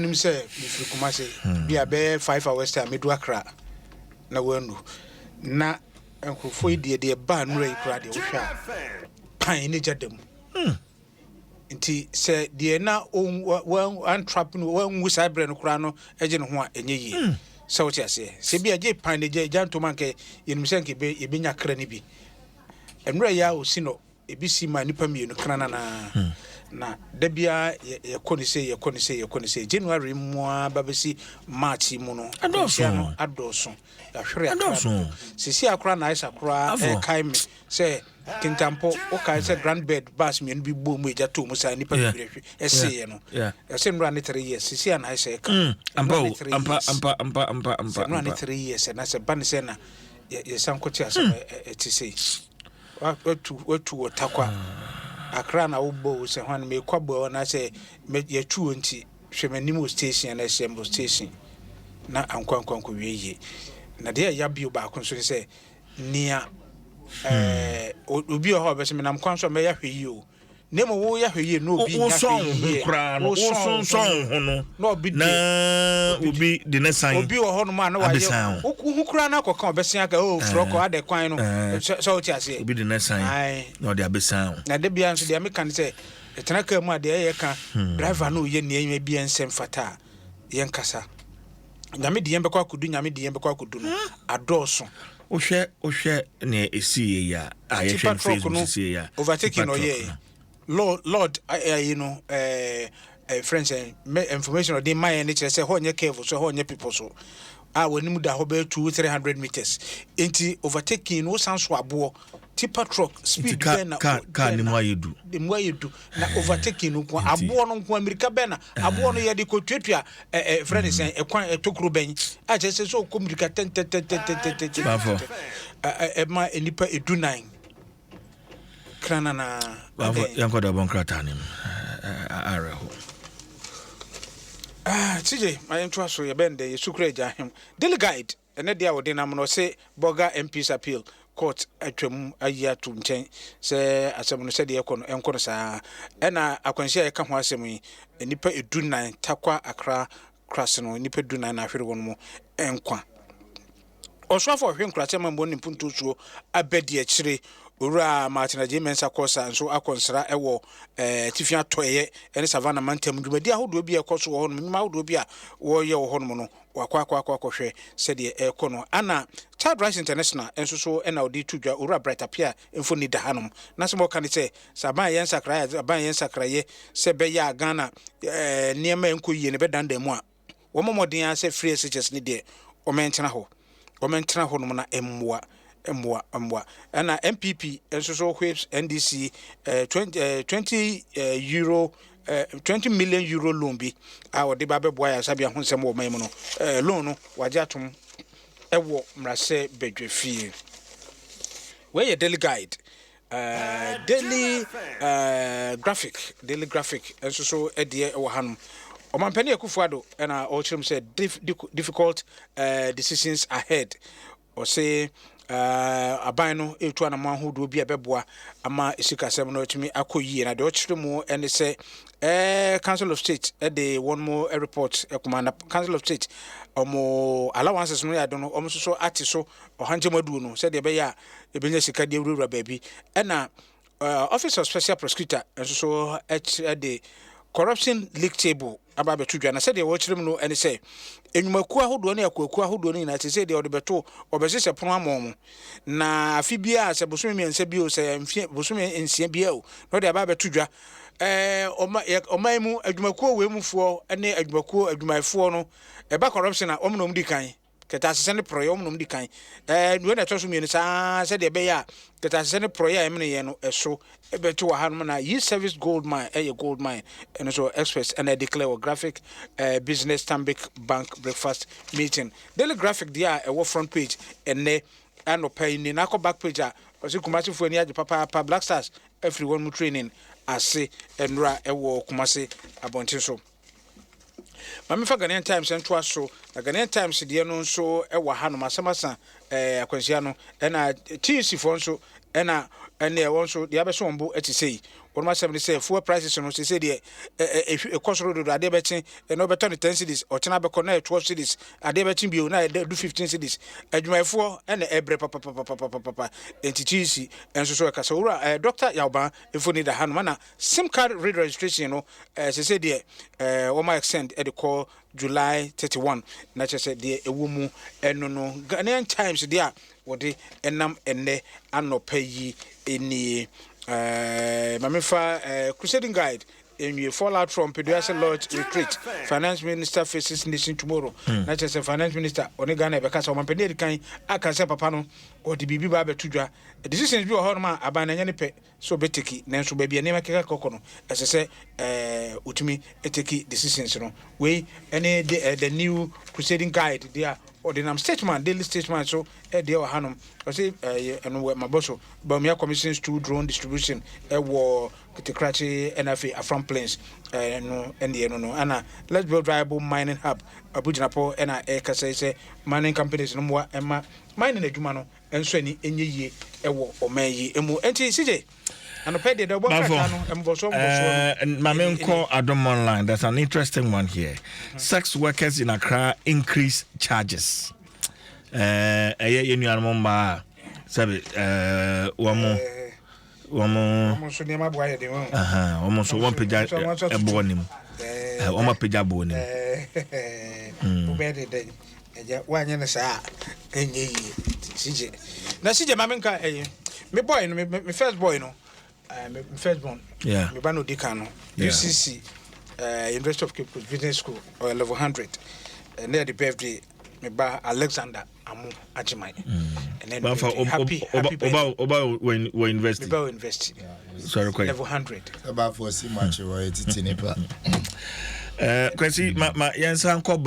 Nim sɛ mefiri Kumase bi a bɛyɛ 5 hours time medu Akra na wanu na nkurɔfoɔ yi deɛ baa nnura yi koraa deɛ, wohwɛ a, pan ne gya da mu. Nti sɛ deɛ na antrap no wanwu saa berɛ no koraa no, agye ne ho a ɛnyɛ yie sɛ wote aseɛ sɛ bi agye pan ne gya ntoma, nkɛ yɛnim sɛ nka yɛbɛnya kra no bi. Nnura yi a ɔsi no, ebi si ma nipa mmienu kra nanaa na da biara yɛkɔ ne sɛ, yɛkɔ ne sɛ, yɛkɔ ne sɛ January mu a ba bɛsi March mu no. Adɔɔso. Akwanhyia no adɔɔso, yɛahwere akra. Adɔɔso. Sisi akora na ayɛ koraa. Afɔ. Ɛkae me sɛ Kintampo, wokae sɛ Grand Bed bus mmienu bi bɔ mu, agya too mu saa, nipa bebree hwe ɛseeɛ no. Ɛsɛ nnura ne 3 years sisi a na ayɛ sɛ ɛka. Ampa Nnura ne o. 3 Ampa. years. Ampa, ampa, ampa, ampa. Sɛ nnura ne Ampa. 3 years na sɛ ba ne sɛ na yɛsan kɔte asɛm ɛte sei. Watu wɔ Takwa Akra na wobɔ wo sɛ hwan mekɔ bɔ na sɛ yɛtu wɔ, nti hwɛ m'anim wɔ station na ɛhyɛ wɔ station na ankɔ ankɔ ankɔ wie yie. Na deɛ ɛya bio baako nso ne sɛ nea obi wɔ hɔ a ɔbɛsɛ menam kwan so a mɛyɛ ahwɛ yie o, na mmom woyɛ ahwɛ yie na obi nya wosɔn ahwɛ wo ho yie. Koraa no. Wosɔn wo ho. Wosonsɔn wo ho no. Na obi na deɛ obi de ne san obi wɔ hɔnom a na abesan wayɛ wo ho koraa na akɔka ɔbɛsen aka o frɔkɔ adɛ kwan no. Sɛ wote aseɛ. Obi de ne san na ɔde abesan wo. Na de bia nso deɛ meka ne sɛ ɛtena kaa mu a, deɛ ɛyɛ ka driver no ɔyɛ nneɛma bi a nsɛm fata a, yɛnkasa. Nyame de yɛn bɛkɔ akɔdu, Nyame de yɛn bɛkɔ akɔdu no adɔɔso. Wohwɛ nea ɛsii yɛ yi a yɛhwɛ Tipper no truck Facebook no sisi yi a overtaking tipper truck ɔyɛ no. Lord ayi no friend sɛ information ɔde ma yɛn no kyerɛ sɛ hɔ nyɛ curve so, hɔ nyɛ people so a wɔnim da hɔ bɛyɛ 200-300 meters, nti overtaking no wosan so aboɔ tipper truck speed Nti bɛn na car bɛn ne mu na ayɛ du. Emu ayɛ du na overtaking no nko Nti- aboɔ no nko amirika bɛn na aboɔ no yɛde kɔ tuatua ɛ ɛ frɛ ne sɛn ɛkwan ɛtokuro bɛn a kyerɛ sɛ ɔkɔ mirika tɛntɛntɛntɛntɛntɛntɛ. Baafo. ɛ ɛ ɛma nipa 14 kranana. Baafo, yɛnkɔ da bɔ nkrataa no mu. Awerɛho. Ah, TJ, ma yɛntoa so. Yɛbɛn dɛ yɛsu kora agya ahem. Daily Guide ɛnɛ deɛ a wɔde nam no, ɔse Bolga MPs appeal, court atwam ayi ato nkyɛn sɛ asɛm no sɛdeɛ ɛkɔ no ɛnkɔ no saa. Ɛna akwanhyia a yɛka ho asɛm yi, nnipa 14, Takwa Akra crash no, nnipa 14 na ahwere wɔn mu nkwa. Ɔsoafo a ɔhwɛ nkurakyɛ ma mbɔ ne mpuntusuo abɛdi akyire, Owura Martin Adjei Mensah Korsah, nso akɔ nsra ɛwɔ Tifi Atɔeɛ ɛne Savannah mantam. Dwumadi ahodoɔ bi a ɛkɔ so wɔ hɔnom, nnwuma ahodoɔ bi a wɔreyɛ wɔ hɔnom no, wakɔ akɔ akɔ akɔhwɛ sɛdeɛ ɛrekɔ no. Ana Child Rights International nso so ɛna ɔde to dwa, Owura Bright Appiah mfoni da hanom na sɛ wɔka ne sɛ aban yɛn nsakraeɛ, aban yɛn nsakraeɛ sɛ ɛbɛyɛ a Ghana nneɛma a ɛnkɔ yie no bɛdandan mu a, wɔn mmɔden a sɛ free SHS ne deɛ wɔmɛntena hɔ, wɔmɛntena hɔ nom na mmoa mmoa mmoa. Ɛna NPP nso so whips NDC 20 20 euro €20 million loan bi a wɔde ba bɛboa ayaresabea ho nsɛm wɔ ɔman mu no, loan no wagye atom ɛwɔ mmarahyɛ badwa fie. Wei yɛ Daily Guide. Daily Graphic, Daily Graphic nso so deɛ ɛwɔ hanom, Ɔmampanin Akufo Addo ɛna ɔrekyerɛ mu sɛ difficult decisions ahead. Ɔse aban no ɛretu anamɔ ahodoɔ bi a ɛbɛboa ama sikasɛm no atumi akɔ yie. Na deɛ ɔkyerɛ mu ɛne sɛ Council of State ɛde wɔn mo report ɛkoma na Council of State ɔmo allowances no yɛ ado no, ɔmo nso so ate so 120 no sɛdeɛ ɛbɛyɛ a ɛbɛnya sika de awurawura baabi. Ɛna Office of Special Prosecutor nso so ɛde corruption league table aba abɛto dwa. Na sɛdeɛ wɔkyerɛ mu no ɛne sɛ nnwumakuo ahodoɔ ne akuakuo ahodoɔ no nyinaa te sɛ deɛ wɔde bɛto wɔbɛhyehyɛ pono ama wɔn, na afe biara sɛ bosome 3 bi o, sɛ mfie bosome 6 biara o, na wɔde aba abɛto dwa. Ɔma yɛ ɔman mu adwumakuo wei mufoɔ ne adwumakuo adwumayɛfoɔ no ɛba corruption a, wɔn na wɔn di kan kɛtɛ ne porɔyɛ, wɔn na wɔn di kan. Wei na ɛtɔ so mmienu saa, sɛdeɛ ɛbɛyɛ a kɛtɛ ne porɔyɛ a ɛmene yɛn no ɛso ɛbɛto wɔ hanom. Na yi service gold mine ɛyɛ gold mine, ɛno nso experts ɛna declare wɔ Graphic Business Stanbic Bank breakfast meeting. Daily Graphic deɛ a ɛwɔ front page ɛnɛ anɔpa yi ni. N'akɔ back page a, ɔsɛ Kumasifoɔ ani agye papaapa, Black Stars afiri wɔn mu training ase nnura ɛwɔ Kumasi abɔnten so. Maame fa Ghanaian Times ntoa so. Na Ghanaian Times deɛ no nso ɛwɔ hanom, asɛm asa akwanhyia no, ɛna TUC foɔ nso. Ɛna ɛneɛ wɔn nso deɛ abɛso wɔn bo te sei. Wɔn asɛm ne sɛ fuel prices no seesei deɛ ɛkɔ soro dodo. Adeɛ bɛkye ɛna wɔbɛtɔ no 10 cedis, ɔkyena bɛkɔ na ɛyɛ 12 cedis, adeɛ bɛkye bio na ɛdu 15 cedis. Adwumayɛfoɔ ɛna ɛbrɛ papapapapapa. Nti TUC nso so ɛkasa. Owura Dr. Yawban mfoni da hanom. Ɛna SIM card re-registration no, seesei deɛ wɔn extend ɛde kɔ July 31, na kyerɛ sɛ deɛ ɛwɔ mu ɛno no. Ghanaian Times deɛ a wɔde ɛnam ɛnɛ anɔpa yi nie. Maame fa Crusading Guide nwie. Fallout from Peduase Lodge retreat, Finance Minister faces nation tomorrow. Na kyerɛ sɛ Finance Minister ɔne Ghana ɛbɛka sɛ ɔmampanin adi kan aka sɛ papa no ɔde biribi ba abɛto dwa. Decisions bi wɔ hɔnom a aban no ɛnyɛ ne pɛ sɛ ɔbɛtake, nanso baabi a nneɛma keka kɔkɔ no, ɛsɛ sɛ ɔtumi take decisions no. Wei ɛne the new Crusading Guide deɛ a ɔde nam. Statesman, Daily Statesman so ɛdeɛ wɔ hanom, ɔsɛ ɛyɛ ɛno wɔ mabɔ so. Bawumia commissions to drone distribution ɛwɔ Kete Krachi ɛna afei Afram Plains ɛno ɛneɛ no. Ɛna "Let's build viable mining hub", Abu Jinapor ɛna ɛkasa yi sɛ mining companies no mmoa ɛma mining adwuma no ɛnso ani ɛnyɛ yie ɛwɔ ɔman yi emu. Ɛnti CJ, anɔpɛ deɛ dɛ ɔbɔ krataa no mbɔsoɔ mbɔsoɔ no. Maame nkɔ Adom Online. There's an interesting one here. Sex workers in Accra increase charges. Ɛyɛ yɛn nuanom mmaa a sɛbi wɔn wɔn nso nneɛma boa yɛ den wɔn. Wɔn nso wɔn pagya ɛboɔ nim, wɔn apagya boɔ nim. Wobɛyɛ de dɛn ɛgya woanyɛ no saa a ɛnyɛ yie. CJ na CJ, maame nka ɛyi me boy no, me first boy no, me first born, me ba no odi kan no, UCC, University of Cape Coast Business School, level 100. Ɛnɛ yɛ de birthday, me ba Alexander Amu Agyeman. Ɛnɛ Bafa happy happy birthday. Oba wɔ university. Me ba wɔ university. Sorry, kɔ level 100. Ɛbaafo si mu akyi wɔ etiti nipa. Kwasi, ma yɛn nsa nkɔ.